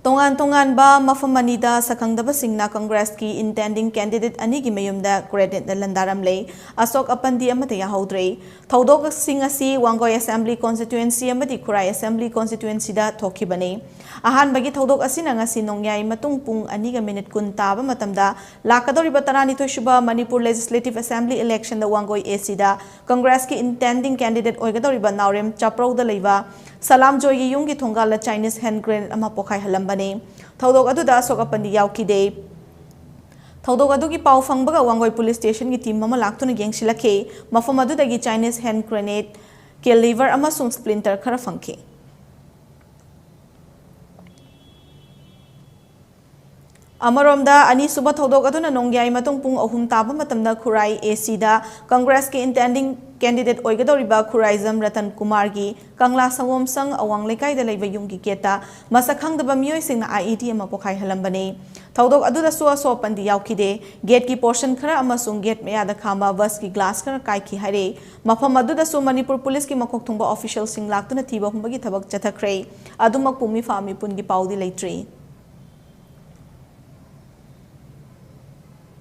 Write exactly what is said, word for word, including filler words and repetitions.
ꯇꯣꯉꯥꯟ ꯇꯣꯉꯥꯟꯕ ꯃꯐꯝ ꯑꯅꯤꯗ ꯁꯛꯈꯪꯗꯕꯁꯤꯡꯅ ꯀꯪꯒ꯭ꯔꯦꯁꯀꯤ intending candidate ꯑꯅꯤꯒꯤ ꯃꯌꯨꯝꯗ grenade ꯂꯟꯗꯥꯔꯝꯂꯦ꯫ ꯑꯁꯣꯛ ꯑꯄꯟꯗꯤ ꯑꯃꯠꯇ ꯌꯥꯍꯧꯗ꯭ꯔꯦ꯫ ꯊꯧꯗꯣꯛꯁꯤꯡ ꯑꯁꯤ ꯋꯥꯡꯒꯣꯏ assembly constituency ꯑꯃꯗꯤ ꯈꯨꯔꯥꯏ assembly constituencyꯗ ꯊꯣꯛꯈꯤꯕꯅꯤ꯫ ꯑꯍꯥꯟꯕꯒꯤ ꯊꯧꯗꯣꯛ ꯑꯁꯤꯅ ꯉꯁꯤ ꯅꯣꯡꯌꯥꯏ ꯃꯇꯨꯡ ꯄꯨꯡ ꯑꯅꯤꯒ ꯃꯤꯅꯤꯠ ꯀꯨꯟ ꯇꯥꯕ ꯃꯇꯝꯗ ꯂꯥꯛꯀꯗꯧꯔꯤꯕ ꯇꯔꯥꯅꯤꯊꯣꯏ ꯁꯨꯕ Manipur Legislative Assembly electionꯗ Wangoi ACꯗ ꯀꯪꯒ꯭ꯔꯦꯁꯀꯤ intending candidate ꯑꯣꯏꯒꯗꯧꯔꯤꯕ ꯅꯥꯎꯔꯦꯝ ꯆꯥꯄ꯭ꯔꯧꯗ ꯂꯩꯕ ꯁꯂꯥꯝ ꯖꯣꯏꯒꯤ ꯌꯨꯝꯒꯤ ꯊꯣꯡꯒꯥꯜꯗ Chinese hand grenade ꯑꯃ ꯄꯣꯈꯥꯏꯍꯜꯂꯝꯕꯅꯤ꯫ ꯊꯧꯗꯣꯛ ꯑꯗꯨꯗ ꯑꯁꯣꯛ ꯑꯄꯟꯗꯤ ꯌꯥꯎꯈꯤꯗꯦ꯫ ꯊꯧꯗꯣꯛ ꯑꯗꯨꯒꯤ ꯄꯥꯎ ꯐꯪꯕꯒ ꯋꯥꯡꯒꯣꯏ police stationꯒꯤ team ꯑꯃ ꯂꯥꯛꯇꯨꯅ ꯌꯦꯡꯁꯤꯜꯂꯛꯈꯤ꯫ ꯃꯐꯝ ꯑꯗꯨꯗꯒꯤ Chinese hand grenade, caliber ꯑꯃꯁꯨꯡ splinter ꯈꯔ ꯐꯪꯈꯤ꯫ ꯑꯃꯔꯣꯝꯗ, ꯑꯅꯤꯁꯨꯕ ꯊꯧꯗꯣꯛ ꯑꯗꯨꯅ ꯅꯣꯡꯌꯥꯏ ꯃꯇꯨꯡ ꯄꯨꯡ ꯑꯍꯨꯝ ꯇꯥꯕ ꯃꯇꯝꯗ ꯈꯨꯔꯥꯏ ACꯗ ꯀꯪꯒ꯭ꯔꯦꯁꯀꯤ intending candidate ꯑꯣꯏꯒꯗꯧꯔꯤꯕ ꯈꯨꯔꯥꯏꯖꯝ ꯔꯇꯟ ꯀꯨꯃꯥꯔꯒꯤ ꯀꯪꯂꯥ ꯁꯪꯒꯣꯝ ꯁꯪ ꯑꯋꯥꯡ ꯂꯩꯀꯥꯏꯗ ꯂꯩꯕ ꯌꯨꯝꯒꯤ gateꯇ ꯃꯁꯛ ꯈꯪꯗꯕ ꯃꯤꯑꯣꯏꯁꯤꯡꯅ IED ꯑꯃ ꯄꯣꯈꯥꯏꯍꯜꯂꯝꯕꯅꯤ꯫ ꯊꯧꯗꯣꯛ ꯑꯗꯨꯗꯁꯨ ꯑꯁꯣꯛ ꯑꯄꯟꯗꯤ ꯌꯥꯎꯈꯤꯗꯦ꯫ Gateꯀꯤ portion ꯈꯔ ꯑꯃꯁꯨꯡ gate ꯃꯌꯥꯗ ꯈꯥꯝꯕ busꯀꯤ glass ꯈꯔ ꯀꯥꯏꯈꯤ ꯍꯥꯏꯔꯦ꯫ ꯃꯐꯝ ꯑꯗꯨꯗꯁꯨ ꯃꯅꯤꯄꯨꯔ policeꯀꯤ ꯃꯀꯣꯛ ꯊꯣꯡꯕ officialꯁꯤꯡ ꯂꯥꯛꯇꯨꯅ ꯊꯤꯕ ꯍꯨꯝꯕꯒꯤ ꯊꯕꯛ ꯆꯠꯊꯈ꯭ꯔꯦ꯫ ꯑꯗꯨꯃꯛꯄꯨ ꯃꯤꯐꯥ ꯃꯤꯄꯨꯟꯒꯤ ꯄꯥꯎꯗꯤ ꯂꯩꯇ꯭ꯔꯤ꯫